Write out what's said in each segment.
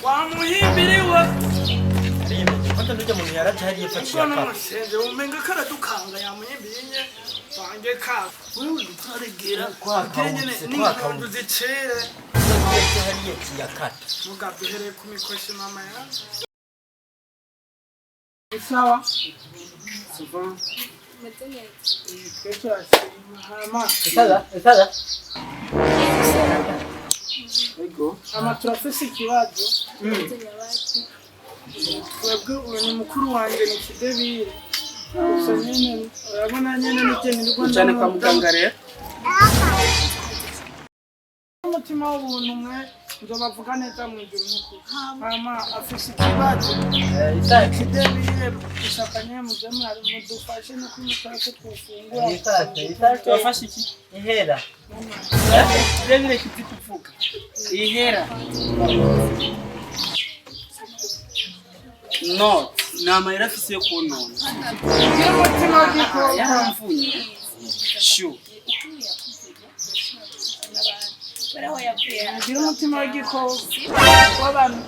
Wamuhimbiriwe. Ariyemeje fata n'ujya muntu yaraje hariya ifatiye Ubwo akapa. N'umusenze umenga karadukanga yamuhimbiriye nye bange ka wewe utaregera kugira nyene Twakawutse, n'inkondo twakawutse. zicere. Yaje hariya kiyakata. Mugaduhereye ku mikoshi mama ya sawa. Suva. Meze neza. Twe turashima hama. Isaza, isaza. Ego hama turafise ikibazo. Meze nyabaki. Twebwe uyu ni mukuru wanjye ni Kidebire, gusa nyene urabona nyene n'igeni rwo Ujane kwa muganga rero. Umutima w'ubuntu mwe nzobavuga neza mu ijuru n'ukuri. Hama afise ikibazo. Isaza. Kidebire gushaka nyene muze mwari mudufashe no kumutako twofungura. Isaza, isaza. Tubafashe iki? Ihera. Kirebire kizi kuvuga. Ihera. No, ni amayeri afise yo kunona. Gira umutima w'igikoko. Yaramvunye. Shu. Kubera aho yavuye. Gira umutima w'igikoko w'abantu.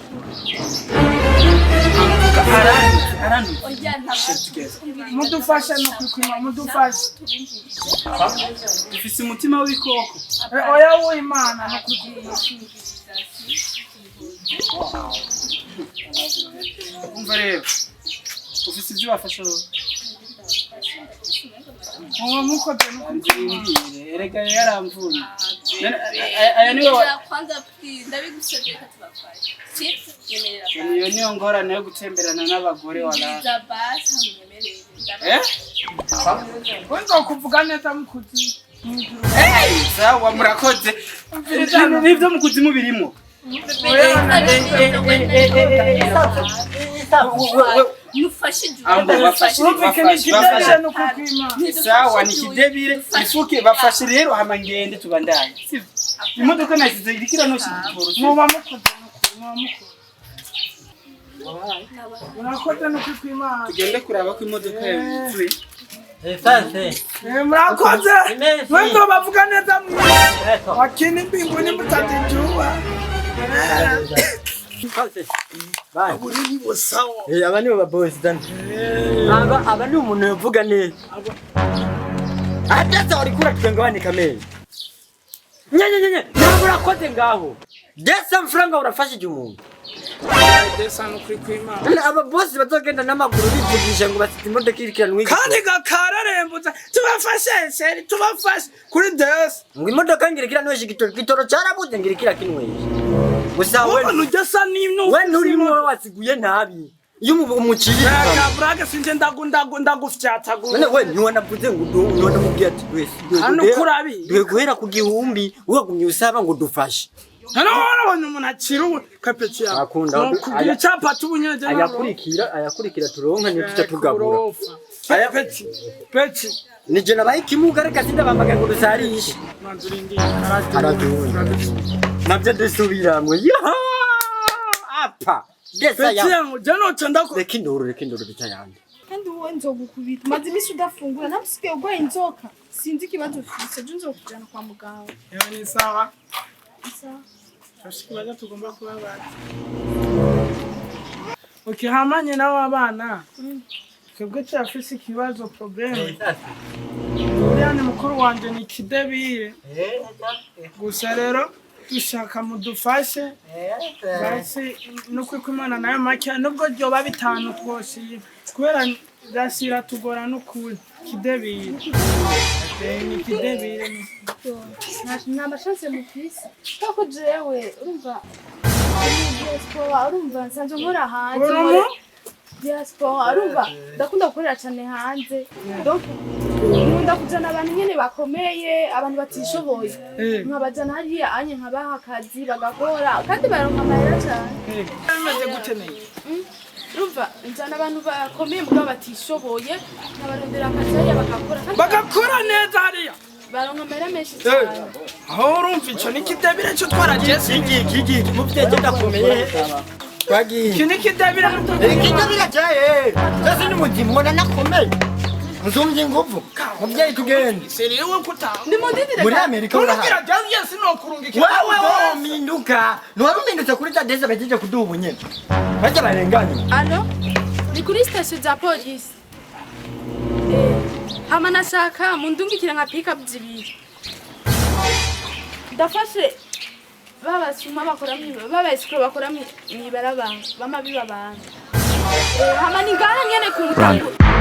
Arandutse, arandutse. Oya. Shit together. Mudufashe no kwikuma mudufashe. Ufise umutima w'ibikoko. Oya w'Imana no kwikuma. Umva rero. Ufise ibyo wafasha wowe. Muba mukoze no kwikuma. Nzindire, erega yaramvunye. None, aya niwe Kwanza please, ndabigusabye ko tubafashe, sibyo? Nyemerera. Iyo niyo ngorane yo gutemberana n'abagore wala. Basi basi, nyemerera. Eh? Wenza kuvuga neza mukuzi. Hey, sawa murakoze. Nivyo mu kuzimu birimo. Nufashe. Ambo bafashe. Urumvike ni Bafashe, Kidebire bafashe. no kwikuma. Sawa ni Kidebire ifuke bafashe rero hama ngende tubandanye. Sivyo? Imodoka nasize iriko iranosha igitoro. Muba mukoze no muba mukoze. Murakoze no kwikuma. Tugende kuraba ko imodoka yawe yuzuye. Isaza. Murakoze. Imesi. Wenza bavuga neza mwe. Eto. Wakini mbinguni mtatijua. Bye. Buruni bo sawa. Aba nibo babosi dani. Aba ni umuntu yavuga neza. Atasa warikura tukengawanika amenyo. Nye nye nye, ntabwo urakoze ngaho. Desa mfuranga urafashije umuntu. Desa no kwikuma. None aba bosi bazogenda n'amaguru bivugisha ngo bafite imodoka irikiranwa. Kandi gakararembutse tubafashe sheri tubafashe kuri desa. Ngo imodoka ngirikiranwa igitoro, igitoro cyarabuze ngirikira kinywesha. Gusa we Umuntu ujya n'imwe. We nturimo, wowe wasiguye nabi. Iyo umuciye Brage sinje ndagu ndagufyatagura. None we ntiwanavuze ngo ntiwanamubwiye ati wese Hano kurabi. duhe guhera ku 1000, wagumye usaba ngo dufashe. Hano warabonye umuntu akira ubu kapeti yawe. Akunda. Kugira icyapa cy'ubunyeje. Ayakurikira turonka niyo tuca tugabura. Aya peti. Peti. Nije nabaye ikimuga, reka sindabamagaye ngo dusarishe. Manzurindi. Araduye nabyo dusubiramwe yaha apa desa Peti ya yangu je no ndako. Reka induru, reka induru bica yandi. Kandi wowe nzogukubita, umaze iminsi udafungura, nawe usigaye urwaye inzoka, sinzi ikibazo ufise, ejo nzokujana kwa muganga. Yewe ni sawa. Sawa. Turafise ikibazo tugomba kubabaza. Okay, hamanye nawe abana. Twebwe turafise ikibazo, problème. Uriya ni mukuru wanje ni Kidebire. Gusa rero dushaka mudufashe. Basi nukuri kw'Imana nayo make nubwo ryoba 5 twoshima kubera rasira tugora n'ukuri Kidebire. Ni Kidebire. Nta mashanse mufise kuko jewe urumva muri diaspora, urumva nsanzwe nkora hanze. Urumu? Diaspora, urumva ndakunda gukorera cyane hanze, donc nkunda kujana abantu nyene bakomeye, abantu batishoboye, nkabajana hariya anye nkabaha akazi bagakora kandi baronka amahera cyane. Bimeze gute neye? Urumva njana abantu bakomeye mugabo batishoboye, nkabarondera akazi hariya bagakora kandi Bagakora neza hariya. baronka amahera menshi cyane. Aho urumva ico ni Kidebire cyo twarageze. Iki iki iki muvyeje ndakomeye twagiye. Iki ni Kidebire. Ikijya biracaye cyose ni muzimu mbona nakomeye. Nsumbye ingufu. Muvyeyi, tugende. Sérieux, we kuta. Ndimundindire. Muri Amerika urahari. Urubwira janvier sinokurungikira. Wewe wominduka, ntiwari umindutse kuri za desa bahejeje kuduha ubu nyene, barya barenganye. Allo, ni kuri station za polisi. Hama nashaka mundungikire nka pick-up zibiri. Ndafashe babasuma bakora baba escroc bakora mw'ibarabara, bama biba abantu. Hama ni ngaha nyene ku Mutangura.